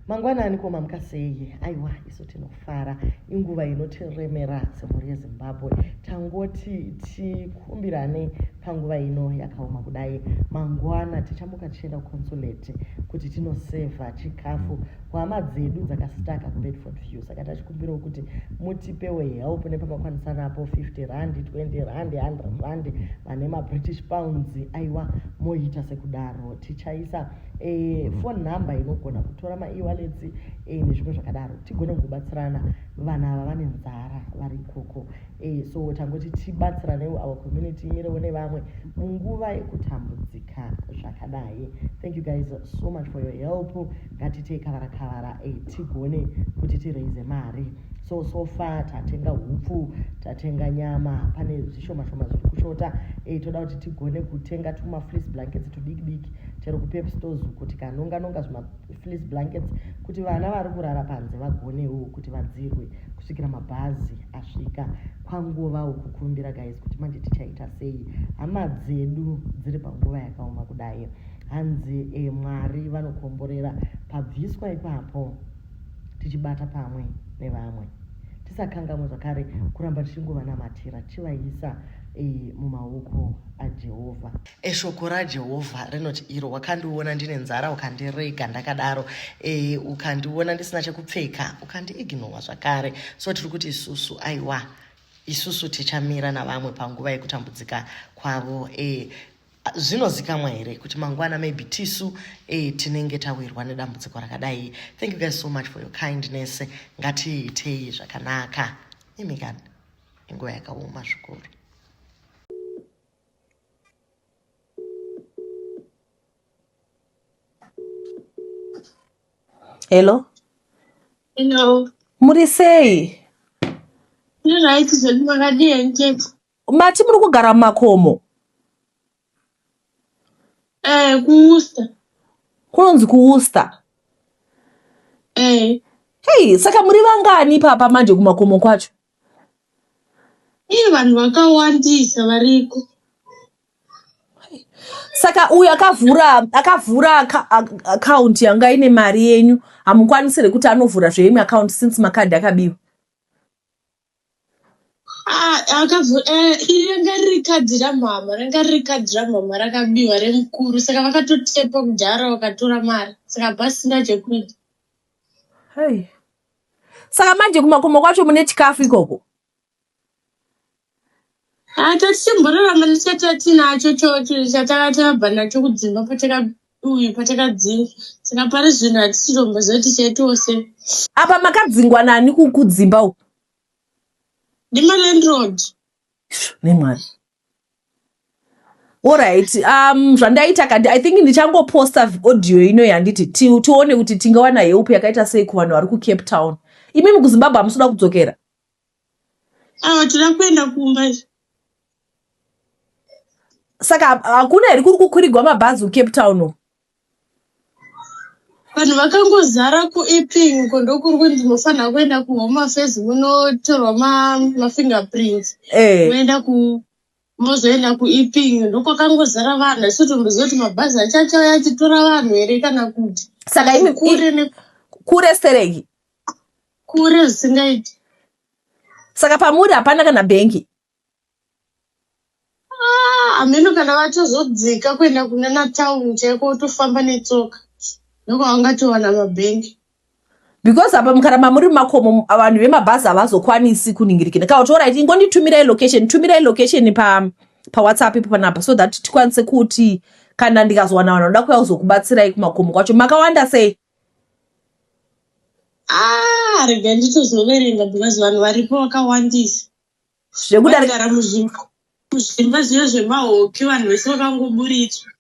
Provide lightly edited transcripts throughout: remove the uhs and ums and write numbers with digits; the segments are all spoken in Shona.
Mangwanani ko mamuka sei? Aiwa isu tinofara. Inguva inotiremera semhuri yeZimbabwe. Tangoti tikumbirane panguva ino yakaoma kudai. Mangwana tichamuka tichienda kuconsulate kuti tinosevha chikafu kuhama dzedu dzakastaka kuBedford View. Saka tachikumbirawo kuti mutipewo help nepamakwanisa napo 50 rand, 20 rand, 100 rand vane maBritish pounds aiwa moita sekudaro. Tichaisa e, phone number inogona kutora maewallets e, nezvimwe zvakadaro tigone kungobatsirana vana ava vane nzara vari ikoko e, so tangoti tibatsiranewo our community imirewo nevamwe munguva yekutambudzika zvakadai. Thank you guys so much for your help. Ngatitei kavara kavara e, tigone kuti tiraise mari. So so far tatenga hupfu, tatenga nyama, pane zvishoma shoma zviri kushota. E, toda kuti tigone kutenga tuma fleece blankets tudiki diki chero kuPep stores uko tikanonga nonga zvima fleece blankets kuti vana vari kurara panze vagonewo kuti vadzirwe kusvikira mabhazi asvika. Kwanguvawo kukumbira guys kuti manje tichaita sei hama dzedu dziri panguva yakaoma kudai. Hanzi e, Mwari vanokomborera pabviswa ipapo tichibata pamwe nevamwe. Tisakangamwe zvakare kuramba tichingovanamatira tichivaisa e, mumaoko aJehovha. E, shoko raJehovha rinoti iro, wakandiona ndine nzara ukandirega ndakadaro, e, ukandiona ndisina chekupfeka ukandiignowa zvakare. So tiri kuti isusu aiwa isusu tichamira navamwe panguva yekutambudzika kwavo. E, zvinozikamwa here kuti mangwana maybe tisu e, tinenge tawirwa nedambudziko rakadai. Thank you guys so much for your kindness. Ngatiitei zvakanaka imi kana inguva yakaoma zvikuru. Hello. Hello. Muri sei? Ndiri right zvedu makadii henyu tete? Mati muri kugara mumakomo? Eh, kuWorcester. Kunonzi kuWorcester? Eh. Hey, saka muri vangani ipapa manje kumakomo kwacho? Iye vanhu vakawandisa variko. Saka uyu akavhura akavhura account yanga ine mari yenyu, hamukwanisi here kuti anovhura zveimwe account since makadhi akabiwa? Ah, akavhura iri ranga riri kadhi ramama, ranga riri kadhi ramama rakabiwa remukuru, saka vakatotepa kudhara vakatora mari, saka hapasina chekuita. Hey. Saka manje kumakomo kwacho mune chikafu ikoko? Ah, tatichimborarama nechatinacho chocho chatanga tabva nacho kudzimba uyu patakadzingwa, saka pari zvino hatisitomboziva kuti tichaitawo sei. Apa makadzingwa nani kudzimba uku? Ndimalandlord. Nemwari. Alright, zvandaita kandi I think ndichangoposta audio ino yanditi tione kuti tingawana help yakaita sei kuvanhu vari kuCape Town. Imimi kuZimbabwe hamusi kuda kudzokera? Awa, toda kuenda kumba. Saka hakuna here kuri kukwirigwa mabhazi kuCape Town uku? Vanhu vakangozara kuEpping uko, ndokuri kunzi munofanira kuenda kuHome Affairs munotorwa mafingerprints, moenda ku mozoenda kuEpping, ndokwakangozara vanhu. Asi tomboziva kuti mabhazi acho achauya achitora vanhu here kana kuti. Saka imi kure ne kure stereki? Kure zvisingaiti. Saka pamuri hapana kana bhengi? Hameno kana vatozodzika kuenda kunana town chaiko wotofamba netsoka, ndokwavangatowana mabhengi. Because apa mukaramba muri mumakomo vanhu vemabhazi havazokwanisi kuningirikina. Kana kuti alright, ingonditumirai location, tumirai location pa paWhatsApp ipo panapa so that tikwanise kuti kana ndikazowana vanhu vanoda kuuya kuzokubatsirai kumakomo kwacho. Makawanda sei? Ah, rega nditozoverenga because vanhu varipo vakawandisa. Zvekudarika Vaigara muzvimba zviya zvemahoki, vanhu vese vakangoburitswa.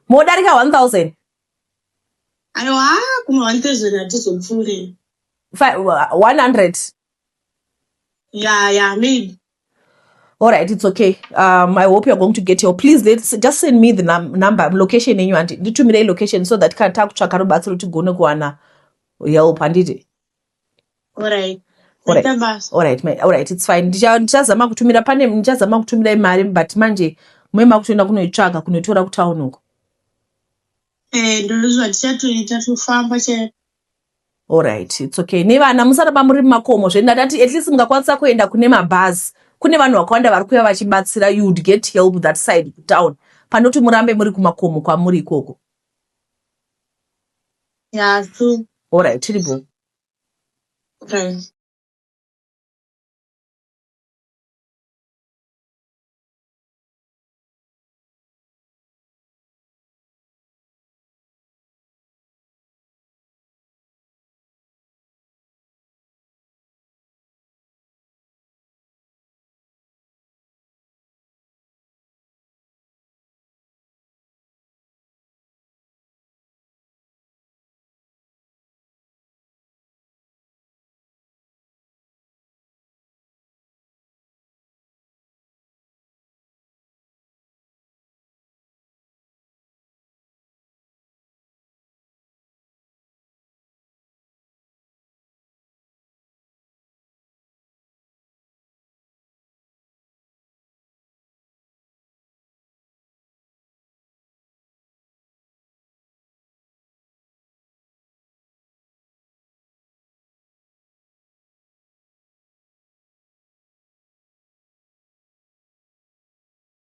Modarika 1000? Aiwa, kuma 1000 hatizopfuurei. 100? Yeah, maybe. All right, it's okay. I hope you're going to get help. Please let's just send me the number, location yenyu handi. Nditumirei location so that kana takutsvaka rubatsiro tigone kuwana help handiti. All right. All right. Maita basa. All right, all right, it's fine. Ndichazama kutumira pane ndichazama kutumirai mari but manje muye makutoenda kunoitsvaga kunoitora kutown uko. Eh, ndozvatichatoita tofamba chaiko. Alright, it's okay. Nevana musaramba muri mumakomo zve ndadati at least mungakwanisa kuenda kune mabhazi. Kune vanhu vakawanda vari kuuya vachibatsira, you would get help that side town. Panoti murambe muri kumakomo kwamuri ikoko. Yeah, true. Alright, tiripo. Right.